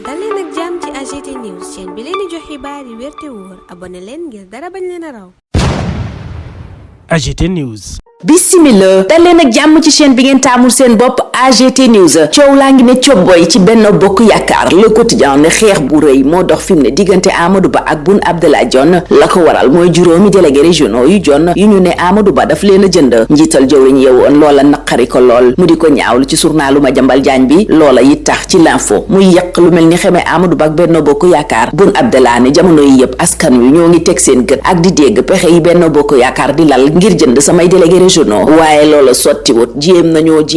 dal leen ak jàmm ci AGT News chaîne bi leen di jox xibaar yi wér te wóor abonné leen ngir dara bañ leen a raw. AGT News. Bismillah dal leen ak jàmm ci chaîne bi ngeen taamul seen bopp AGT News. coow laa ngi ne cobboy ci Benno Bokk Yaakaar Le Quotidien ne xeex bu rëy moo dox fi mu ne diggante Amadou Ba ak Boun Abdallah Dionne la ko waral mooy juróomi délégué régionaux yu Dionne yu ñu ne Amadou Ba daf leen a jënd njiital jëwriñ yeewoon loola naqari ko lool mu di ko ñaawlu ci journalu Madiambal Diagne bi loola yi tax ci l'info muy yàq lu mel ni xamee Amadou Ba ak Benno Bokk Yaakaar. Boun Abdallah ne jamono yi yëpp askan wi ñoo ngi teg seen gët ak di dégg pexe yi Benno Bokk Yaakaar di lal ngir jënd samay délégué régionaux waaye loola sottiwut jéem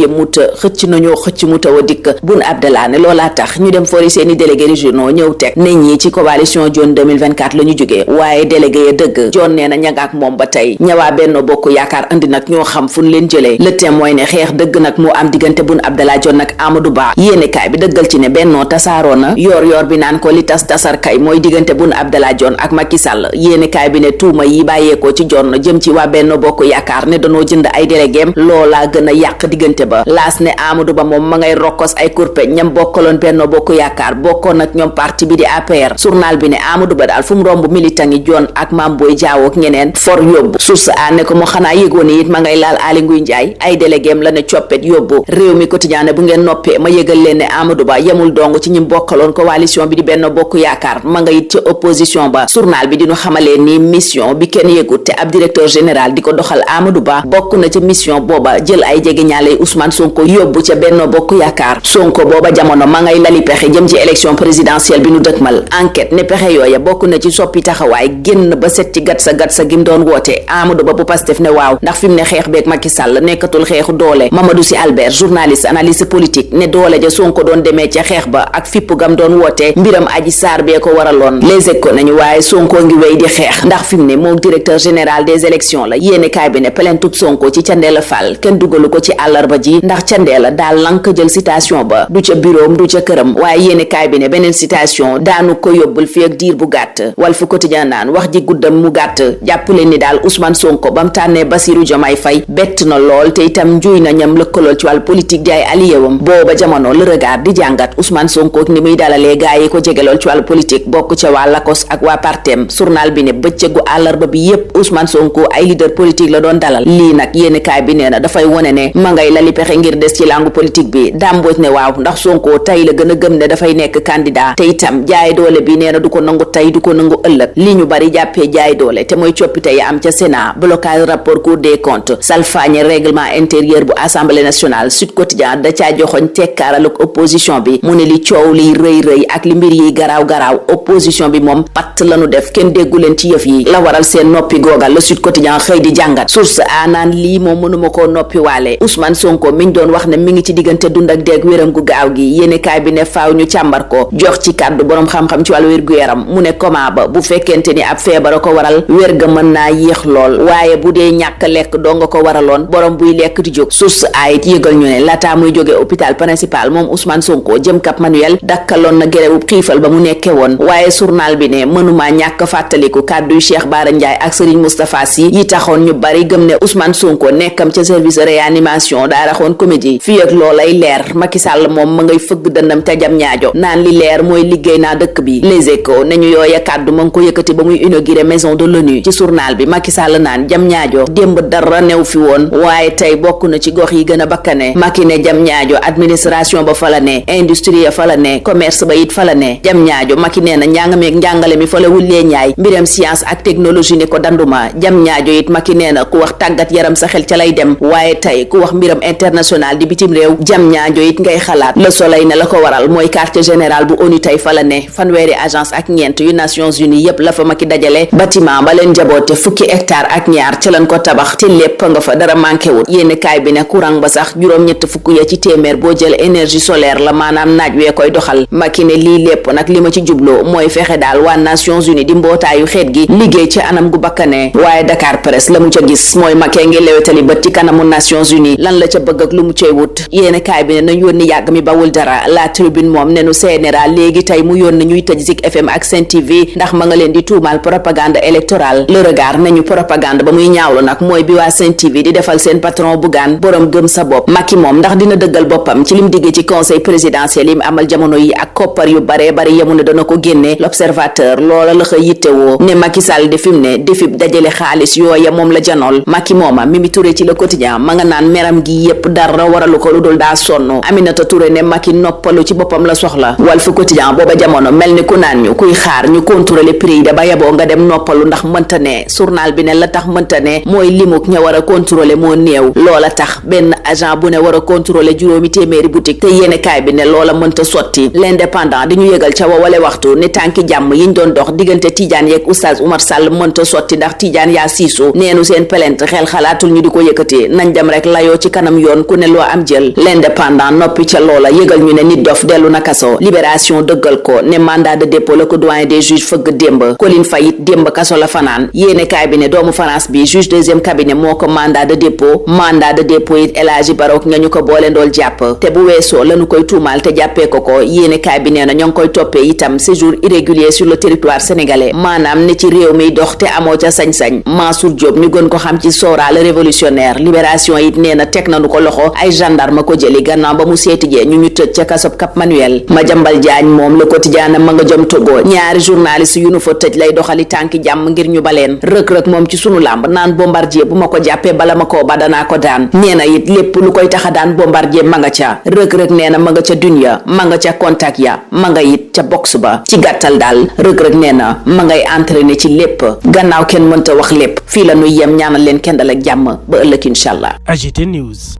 muta xëcc nañoo xëcc mu taw a dikk. Boun Abdallah ne loolaa tax ñu dem fori seeni délégué régionaux ñëw teg ne ñi ci coalition Dionne 2024 la ñu jógee waaye délégué ya dëgg Dionne nee na ñangaak moom ba tey ñawaa Benno Bokk Yaakaar andi nag ñoo xam fu ñu leen jëlee. Le Témoin ne xeex dëgg nag moo am diggante Boun Abdallah Dionne ak Amadou Ba yéenekaay bi dëggal ci ne Benno tasaaroo na yor bi naan ko li tasar kay mooy diggante Boun Abdallah Dionne ak Macky Sall yéenekaay bi ne tuuma yi bàyyeekoo ci Dionne jëm ci waa Benno Bokk Yaakaar ne danoo jënd ay déléguéem loolaa gën a yàq diggante ba. laas ne Amadou Ba moom ma ngay rokkos ay kurpeñ ñam bokkaloon Benno Bokk Yaakaar bokkoon ak ñoom parti bi di APR. journal bi ne Amadou Ba daal fu mu romb militant yi Dionne ak Mame Boye Diao ak ñeneen for yóbbu. source a ne ko mu xanaa yëgoon it ma ngay laal Aly Ngouille Ndiaye ay déléguéem la ne coppet yóbbu. réew mi quotidien ne bu ngeen noppee ma yëgal leen ne Amadou Ba yemul dong ci ñim bokkaloon coalition bi di Benno Bokk Yaakaar ma nga it ca opposition ba. journal bi dinu xamalee ni mission bi kenn yëgut te ab directeur général di ko doxal Amadou Ba bokk na ca mission booba jël ay jege ñaale Ousmane Sonko yóbbu ca Benno Bokk Yaakaar. Sonko booba jamono ma ngay lali pexe jëm ci élection présidentielle bi nu dëkkmal. enquête ne pexe yooya bokk na ci soppi taxawaay génn ba set ci gat sa gim doon woote. Amadou Ba bu Pastef ne waaw ndax fi mu ne xeex beeg Macky Sall nekkatul xeexu doole. Mamadou Sy Albert journaliste analyste politique ne doole ja Sonko doon demee ca xeex ba ak fipp gam doon woote mbiram Adji Sarr bee ko waraloon. Les Échos nañu waaye Sonko ngi wéy di xeex ndax fi mu ne moom directeur général des élections la yéene kaay bi ne plainte Sonko ci Thiendella Fall kenn dugalu ko ci àllarba ji ndax Thiendella daal lank jël citation ba du ca bureau du ca këram waaye yéene kaay bi ne beneen citation daanu ko yóbbul fi ak diir bu gàtt. Walf Quotidien naan wax ji guddam mu gàtt jàppale ni daal Ousmane Sonko bam tànnee Bassirou Diomaye Faye bett na lool te itam njuuy na ñam lëkkalool ci wàllu politique di ay alliéwam booba jamono Le Regard di jàngat Ousmane Sonko ak ni muy dalalee gaa yi ko jegelool ci wàllu politique bokk ca waa Lakos ak waa partem. journal bi ne bëccëgu àllarba bi yépp Ousmane Sonko ay leader politique la doon dalal lii nag yéene kaay bi nee na dafay wone ne ma ngay lali pexe ngir des ci langue politique bi. Damboj ne waaw ndax Sonko tey la gën a gëm ne dafay nekk candidat te itam jaay doole bi nee na du ko nangu tey du ko nangu ëllëg li ñu bari jàppee jaay doole te mooy coppite yi am ca Sénat blocage rapport Cour des comptes salfaañe règlement intérieur bu Assemblée nationale. Sud Quotidien da caa joxoñ tekkaaral ak opposition bi mu ne li coow liy rëy ak li mbir yi garaaw opposition bi moom patt lañu def kenn déggu leen ci yëf yi la waral seen noppi googal la Sud Quotidien xëy di jàngat. Source a naan lii moom mënuma koo noppi waale Ousmane Sonko miñ doon wax ne mi ngi ci diggante dund ak deeg wéram gu gaaw gi yéenekaay bi ne faaw ñu càmbar ko jox ci kàddu boroom xam-xam ci wàllu wér-gu-yaram mu ne coma ba bu fekkente ni ab feebara ko waral wér ga mën naa yéex lool waaye bu dee ñàkk lekk doo nga ko waraloon borom buy lekk di jóg. Source ayit yëgal ñu ne laata muy jóge hôpital principal moom Ousmane Sonko jëm Cap Manuel dakkaloon na gréwu xiifal ba mu nekkee woon waaye journal bi ne mënumaa ñàkk fàttaliku kàdduy Cheikh Bara Ndiaye ak Serigne Moustapha Sy yi taxoon ñu bari gëm ne Ousmane Sonko nekkam ca service réanimation daa raxoon comédie fii ak loolay leer Macky Sall moom ma ngay fëgg dëndam te jam ñaajo naan li leer mooy liggéey naa dëkk bi. Les Échos nañu yooya kàddu ma ngi ko yëkkati ba muy inauguré maison de l'ONU ci journal bi Macky Sall naan jam ñaajo démb dara new fi woon waaye tey bokk na ci gox yi gën a bakkane. Macky ne jam ñaajo administration ba fa la ne industrie ya fa la ne commerce ba it fa la ne jam ñaajo Macky nee na njàngameeg njàngale mi fa la wullee ñaay mbiram science ak technologie ni ko danduma jam ñaajo it Macky nee na ku wax tàggat yaram sa xel ca lay dem waaye tey ku wax mbiram international di bitim réew jam ñaajo it ngay xalaat. Le Soleil ne la ko waral mooy quartier général bu ONU tey fa la ne fanweeri agence ak ñeent yu Nations Unies yépp la fa Macky dajale bâtiment ba leen jaboote fukki hectare ak ñaar ca lañ ko tabax te lépp nga fa dara manqué wut. yénn kaay bi ne courant ba sax juróom-ñett fukk ya ci téeméer boo jël énergie solaire la maanaam naaj wee koy doxal. Macky ne lii lépp nag li ma ci jubloo mooy fexe daal waa Nations Unies di mbootaayu xeet gi liggéey ci anam gu bakkane waaye Dakar Presse la mu ca gis mooy Macky ngi lewetali bët ci kanamu Nations Unies lan la ca bëgg ak lu mu cey wut yéene kaay bi ne nañ yónni yàgg mi bawul dara. La Tribune moom nenu CNRA léegi tey mu yónni ñuy tëj Zik FM ak Sen TV ndax ma nga leen di tuumal propagande électorale. Le Regard nañu propagande ba muy ñaawlu nag mooy bi waa Sen TV di defal seen patron Bougane borom gëm sa bopp. Macky moom ndax dina dëggal boppam ci lim diggee ci conseil présidentiel yi mu amal jamono yi ak koppar yu bare bari yemu ne dana ko génne. L'Observateur loola la xëy yittewoo ne Macky Sall di fi mu ne defib dajale xaalis yooya moom la janool. Macky mooma Mimi Touré ci Le Quotidien ma nga naan meram gi yépp dara waralu ko lu dul daa sonn. Aminata Touré ne Macky noppalu ci boppam la soxla. Walf Quotidien booba jamono mel ni ku naan ñu kuy xaar ñu contrôler prix yi da ba yeboo nga dem noppalu ndax mënta ne. Journal bi ne la tax mënta ne mooy limuk ña war a contrôler moo néew loola tax benn agent bu ne war a contrôler juróomi téeméeri boutique te yéene kaay bi ne loola mënta sotti. L'Indépendant di ñu yëgal ca wawale waxtu ne tànki jàmm yiñ doon dox diggante Tidiane yeeg Oustaz Oumar Sall mënta sotti ndax Tidiane yaa siisu neenu seen plainte xel xalaatul ñu di ko yëkkatee nañ dem rek layoo ci kanam yoon ku ne loo am jël. L'Indépendant noppi ca loola yëgal ñu ne nit dof dellu na kaso. Libération dëggal ko ne mandat de dépôt la ko doyen des juges fëgg démb. Colline Faye it démb kaso la fanaan yéene kaay bi ne doomu France bi juge deuxième cabinet moo ko mandat de dépôt it El Hadji Barok nga ñu ko boole ndool jàpp te bu weesoo lañu koy tuumaal te jàppee ko yéene kaay bi nee na ñoo ngi koy toppee itam séjour irrégulier sur le territoire sénégalais maanaam ne ci réew mi dox te amoo ca sañ-sañ. Mansour Diop ñu gën ko xam ci Sora le révolutionnaire. Libération it nee na teg nañu ko loxo ay gendarme ko jëli gannaaw ba mu seetijee ñu tëj ca kasob Cap Manuel. Madiambal Diagne moom Le Quotidien ma nga jëm Togo ñaari journaliste yu nu fa tëj lay doxali tànki jàmm ngir ñu baleen. Rëg-rëg moom ci sunu làmb naan Bombardier bu ma ko jàppee bala ma koo ba danaa ko daan nee na it lépp lu koy taxa daan Bombardier ma nga ca. Rëg-rëg nee na ma nga ca dunya ma nga ca contact ya ma nga it ca box ba ci gàttal daal Rëg-rëg nee na ma ngay entraîné ci lépp gannaaw kenn mënta wax lépp fii la nuy yem ñaanal leen kenn dal ak jàmm ba ëllëg incha allah. AGT News.